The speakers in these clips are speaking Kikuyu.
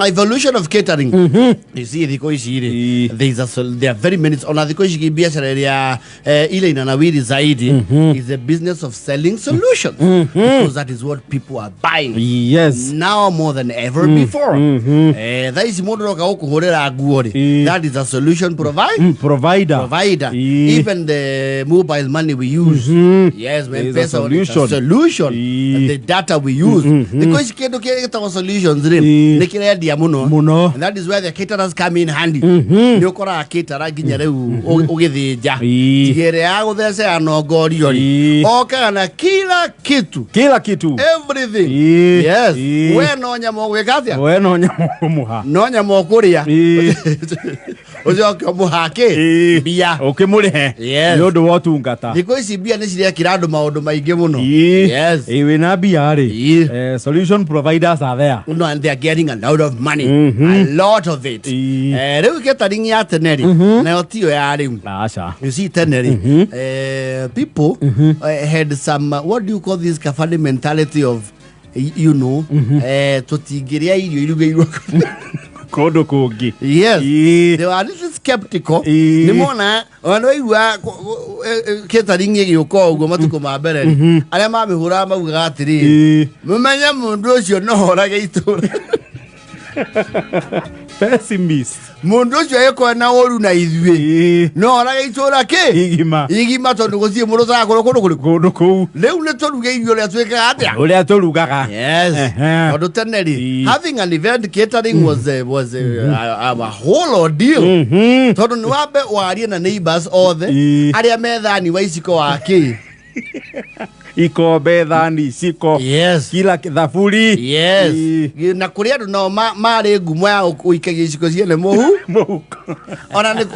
Evolution of catering, you see, thikũ ici rĩ, there are very many, ona thikũ ici biacara ĩrĩa ile inanawiri zaidi is a business of selling solutions, because that is what people are buying now more than ever before. Thaa ici mũndũ roka gũkũhũrĩra nguo rĩ, that is a solution provide Provider. Provider. Even the mobile money we use, yes, Is a M-Pesa is a solution. solution. The data we use, thikũ ici kĩndũ kĩrĩa gĩtagwo solutions rĩ, nĩ kĩrendia mũno. Mũno. And that is where the caterers come in handy. Nĩ ũkoraga caterer nginya rĩu ũgĩthĩnja, tiga ĩrĩa ya gũthecea nongorio rĩ, okaga na kila kitu. Kila kitu. Everything. Yes. We no nyama ũgwĩka atĩa? We no nyamũ ũmũha. No nyama ũkũrĩa, ũcoke ũmũhake mbia. Ũkĩmũrĩhe. Nĩ ũndũ wa ũtungata. Thikũ ici mbia nĩ cirekĩra andũ maũndũ maingĩ mũno. Yes. Ĩ, wĩna mbia rĩ, solution providers are there. No, and they are getting a lot of money, a lot of it. Rĩu catering ya tene rĩ, nayo tiyo ya rĩu. Aca. You see, tene rĩ, people had some what do you call this kafani mentality of tũtingĩrĩa irio irugĩirwo kũndũ kũngĩ. Yes. They were a little skeptical. Nĩ mona ona nĩ waigua catering ĩgĩũka ũguo matukũ ma mbere rĩ, arĩa mamĩhũraga maugaga atĩrĩrĩ, mũmenye mũndũ ũcio no orage itũra. Pessimist. Mũndũ ũcio agĩkorwo na ũru na ithuĩ, no orage itũra kĩ Igima. Igima, tondũ gũtirĩ mũndũ ũtarakorwo kũndũ kũrĩkũ. Kũndũ kũu. Rĩu nĩ tũruge irio ũrĩa twĩkaga atĩa? Ũrĩa tũrugaga. Yes. Tondũ tene rĩ, having an event catering was a whole ordeal, tondũ nĩ wambe warie na neighbors othe arĩa methani wa iciko wa kĩ. Ikombe, thani, iciko, kila thaburi. Yes. Na kũrĩ andũ nao marĩ ngumo ya gũikagia iciko ciene mũhu. Mũhuko.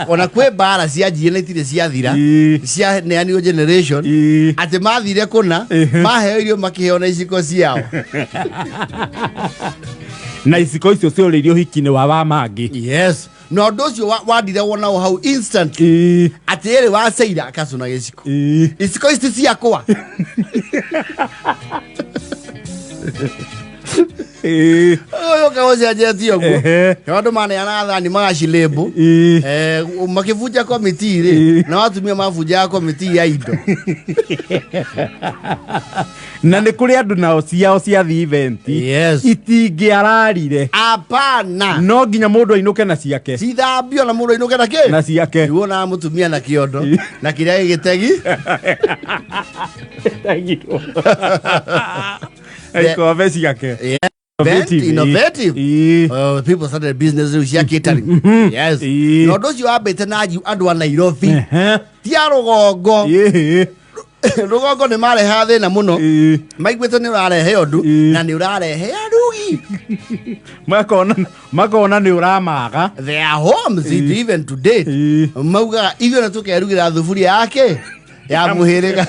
Ona kwĩ mbara cianjirie na itirĩ ciathira, cianeanirwo generation, atĩ mathire kũna, maheo irio makĩheo na iciko ciao. Na iciko icio ciorĩirio ũhiki-inĩ wa mangĩ. Yes, na ũndũ ũcio wandiragwo nao hau instantly, atĩ ĩrĩ waceira akacũna gĩciko, iciko ici ti ciakwa. Ũyũ kagũcenjetie ũguo. Andũ maneanaga thani magacilĩmbũ. Makĩbunja komiti rĩ, na atumia mabunjaga komiti ya indo. Na nĩ kũrĩ andũ nao ciao ciathi event itingĩararire. Apana. No nginya mũndũ ainũke na ciake. Cithambio na mũndũ ainũke na kĩ? Na ciake. Nĩwonaga mũtumia na kĩondo na kĩrĩa gĩgĩtegi. Ikombe ciake. Event, innovative. People started business rĩu cia catering, yes. Na ũndũ ũcio wambĩte na andũ a Nairobi, ti a rũgongo. Rũgongo nĩ marehaga thĩna mũno. Maiguĩte nĩ ũrarehe ũndũ na nĩ ũrarehe arugi. Makona nĩ ũramaga. Their homes, even to date, maugaga ithuĩ nĩ tũkerugĩra thuburia yake ya mũhĩrĩga.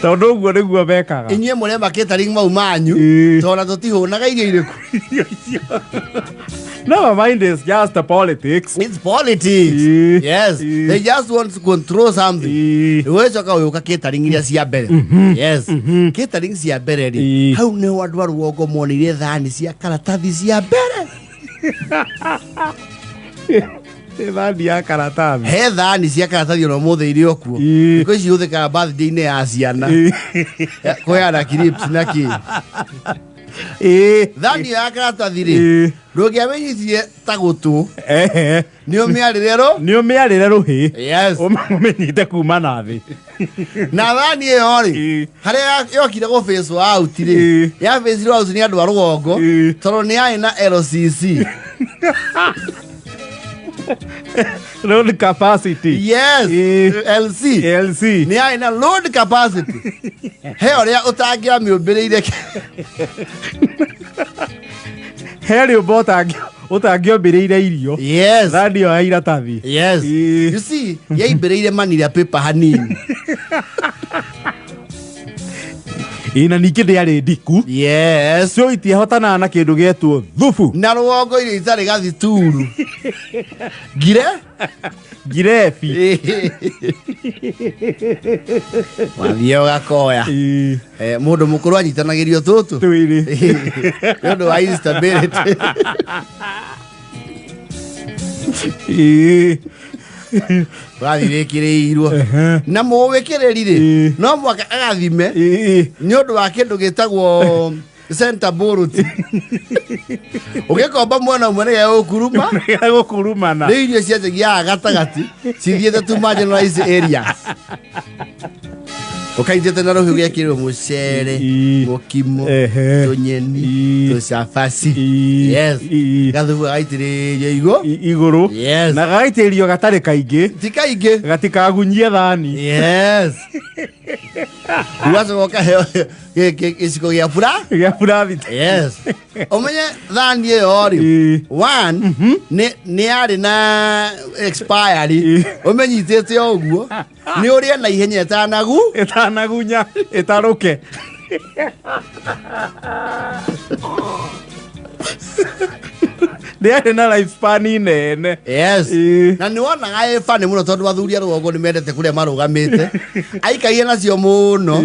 Tondũ ũguo nĩguo mekaga. Inyuĩ mũrema catering mau manyu, tondũ tũtihũnaga irio irĩkũ. Never mind, it's just the politics. It's politics. Yes. They just want to control something. Ũgĩcoka ũgĩũka catering iria cia mbere, yes, catering cia mbere rĩ, hau nĩho andũ a rũgongo monire thani cia karatathi cia mbere. Nĩ thani ya karatathi. He thani cia karatathi ona ũmũthĩ irĩ o kuo. Thikũ ici ihũthĩkaga birthday-inĩ ya ciana. Kũheana clips na kĩ. Thani ĩyo ya karatathi rĩ, ndũngĩamĩnyitire ta gũtũ, nĩ ũmĩarĩre rũ. Nĩ ũmĩarĩre rũhĩ. Yes. Ũmĩnyite kuma na thĩ. Na thani ĩyo rĩ, harĩa yokire gũ face out rĩ, ya face out nĩ andũ a rũgongo, tondũ nĩ yarĩ na LCC. Load capacity. Yes. LC. LC. Nĩ yarĩ na load capacity, he ũrĩa ũtangĩamĩũmbĩrĩire. He rĩũmba ũtangĩombĩrĩire irio. Yes. Thani ĩyo ya iratathi. Yes. You see, yaimbĩrĩire manila paper hanini. Ĩ, na ningĩ ndĩarĩ ndiku. Yes. So itiahotanaga na kĩndũ gĩetwo thubu. Na rũgongo irio itarĩ gathituru ngire. Ngirebi. Wathiĩ ũgakoya. Ĩ, Mũndũ mũkũrũ anyitanagĩrio tũtũ twĩrĩ. Nĩ ũndũ wa instability. Ĩ, Ũrathiĩ wĩkĩrĩirwo na mũwĩkĩrĩri rĩ, no mwaka agathime nĩ ũndũ wa kĩndũ gĩtagwo center bolt. Ũgĩkomba mwena ũmwe nĩ gũkuruma. Gũkurumana. Rĩu irio cianjagia gatagatĩ cithiĩte tu marginalized areas, ũkaitĩte na rũhiũ gĩekĩrwo mũcere, mũkimo, tũnyeni, tũcabaci. Yes. Gathubu gaitĩrĩrio igũ Igũrũ. Yes. Na gagaitĩrĩrio gatarĩ kaingĩ. Ti kaingĩ. Gatikagunyie thani. Yes, ũgacoka ũkaheo gĩciko gĩa bura. Gĩa burathiti. Yes, ũmenye thani ĩyo rĩ, one nĩ yarĩ na expiry. Ũmenyitĩte o ũguo nĩ ũrĩe na ihenya ĩtanagu Ĩtanagunya ĩtarũke. Ndĩarĩ na life span nene. Yes. Na nĩ wonaga ĩ funny mũno tondũ athuri a rũgongo nĩ mendete kũrĩa marũgamĩte, aikaire nacio mũno.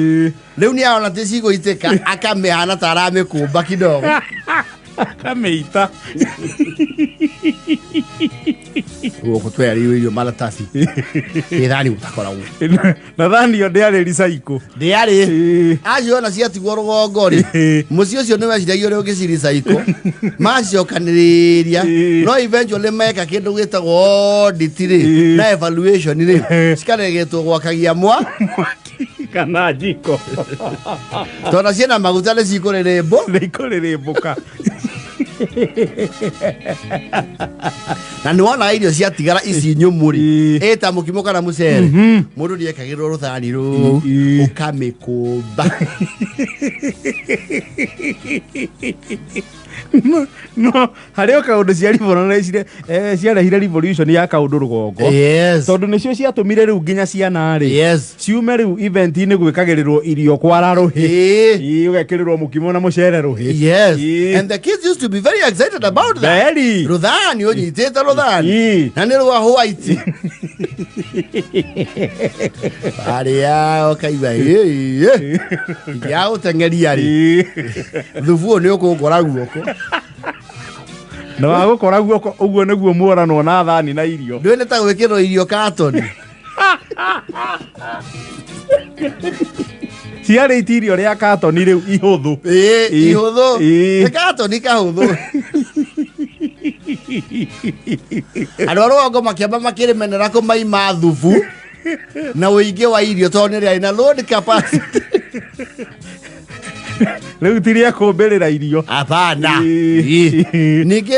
Rĩu nĩ arona ti cigũitĩka, akamĩhana ta aramĩkũmba kidogo. Akamĩita. Gũkũ twerĩirwo irio maratathi ĩthani gũtakoragwo. Na thani ĩyo ndĩarĩ recycle. Ndĩarĩ. Acio ona ciatigwo rũgongo rĩ, mũciĩ ũcio nĩ weciragia ũrĩa ũngĩciricaiko macokanĩrĩria. No eventually meka kĩndũ gĩtagwo audit rĩ na evaluation rĩ, cikaregetwo gwakagia mwa mwaki kana njiko. Tondũ ciĩna maguta nĩ cikũrĩrĩmbũ. Nĩ ikũrĩrĩmbũka. Na nĩ wonaga irio ciatigara ici nyũmũ rĩ, ĩta mũkimo kana mũcere, mũndũ nĩekagĩrwo rũthani rũu ũkamĩkũmba. No harĩ o kaũndũ ciarehire ciarehire revolution ya kaũndũ rũgongo. Tondũ nĩcio ciatũmire rĩu nginya ciana rĩ ciume rĩu event-inĩ gwĩkagĩrĩrwo irio kwara rũhĩ. Ĩĩ, ũgekĩrĩrwo mũkimo na mũcere rũhĩ. And the kids used to be very excited about that. Very. Rũthani ũnyitĩte rũthani na nĩ rwa white arĩa ũkaigua ingĩaga gũteng'eria rĩ, thubu ũyũ nĩ ũkũngora guoko. Na wagũkora guoko ũguo nĩguo muoranwo na thani na irio. Ndũĩ nĩ ta gwĩkĩrwo irio katoni. Ciarĩ itirio rĩa katoni rĩu ihũthũ. Ĩĩ, ihũthũ. Nĩ katoni kahũthũ. Andũ a rũgongo makĩamba makĩrĩmenera kũmaima thubu na ũingĩ wa irio tondũ nĩ rĩarĩ na load capacity. Rĩu ti rĩa kũmbĩrĩra irio. Hapana. Ningĩ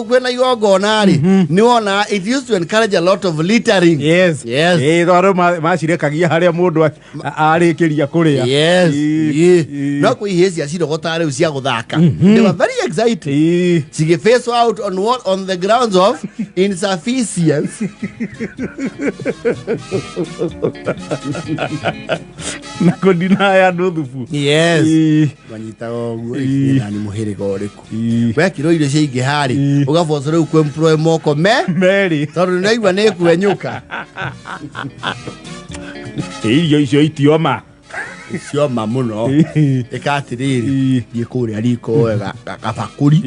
kwĩna igongona rĩ, nĩ wona it used to encourage a lot of littering. Yes. Ĩĩ, tondũ macirekagia harĩa mũndũ arĩkĩria kũrĩa. No kwĩ ihĩĩ cia cirogotaga rĩu cia gũthaka. They were very excited cigĩ face out on what, on the grounds of insufficiency. Na kũndinaya andũ thubu. Yes. Manyitaga ũguo. Nani mũhĩrĩga ũrĩkũ wekirwo irio ciaingĩha rĩ, ũgaboco rĩu kwemploy moko me merĩ, tondũ nĩraigua nĩ kwenyũka. Ĩ, irio icio itioma. Cioma mũno. Ĩka atĩrĩrĩ, thiĩ kũrĩa riko woe gabakũri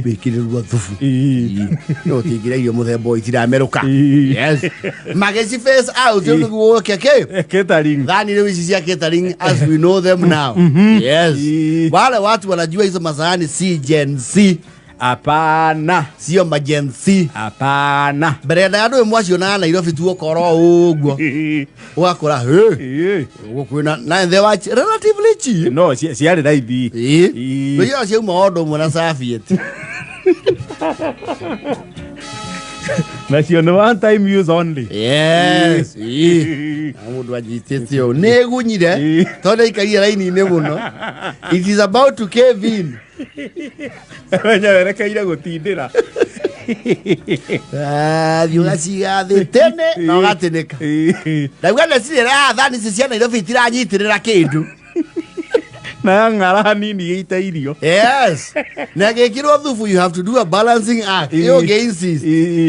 wĩkĩrĩrwo thubu. No ũtingĩra irio mũthemba ũyũ itiramerũka. Yes, magĩci face out rĩu nĩguo gũke kĩ Catering. Thani rĩu ici cia catering as we know them now. Yes. Wale watu wanajua hizo masahani si Gen Z. Hapana. Sio ma Gen Z. Hapana. Mbere ya andũ mwacionaga Nairobi tu ũkorwo ũguo ũgakora ũguo kwĩna na they were relatively cheap. No ciarĩ raithi. Ĩĩ ciauma o ũndũ ũmwe na serviette. Nacio nĩ one time use only. Yes. Ĩĩ. Na mũndũ anyitĩte ũũ nĩ ĩgunyire tondũ aikarire raini-inĩ mũno, it is about to cave in. Menya werekeire gũtindĩra. Ah, thiĩ ũgaciga thĩ tene na ũgatĩnĩka. Ndauga ndecirĩra thani ici cia Nairobi itiranyitĩrĩra kĩndũ. Na yang'ara hanini gĩite irio. Yes, na gĩkĩrwo thubu, you have to do a balancing act. Ĩyo ũngĩ insist.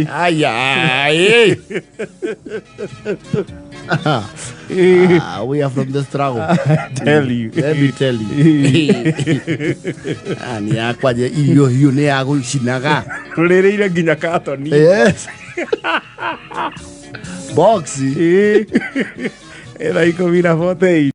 Aya, ĩ. Ah, we are from the struggle. Tell you. Let me tell you. Ah, nĩ yakwa nje irio hiũ nĩ ya gũcinaga. Tũrĩrĩire nginya katoni. Yes. Box. Ĩ. Thaa 10 na 48.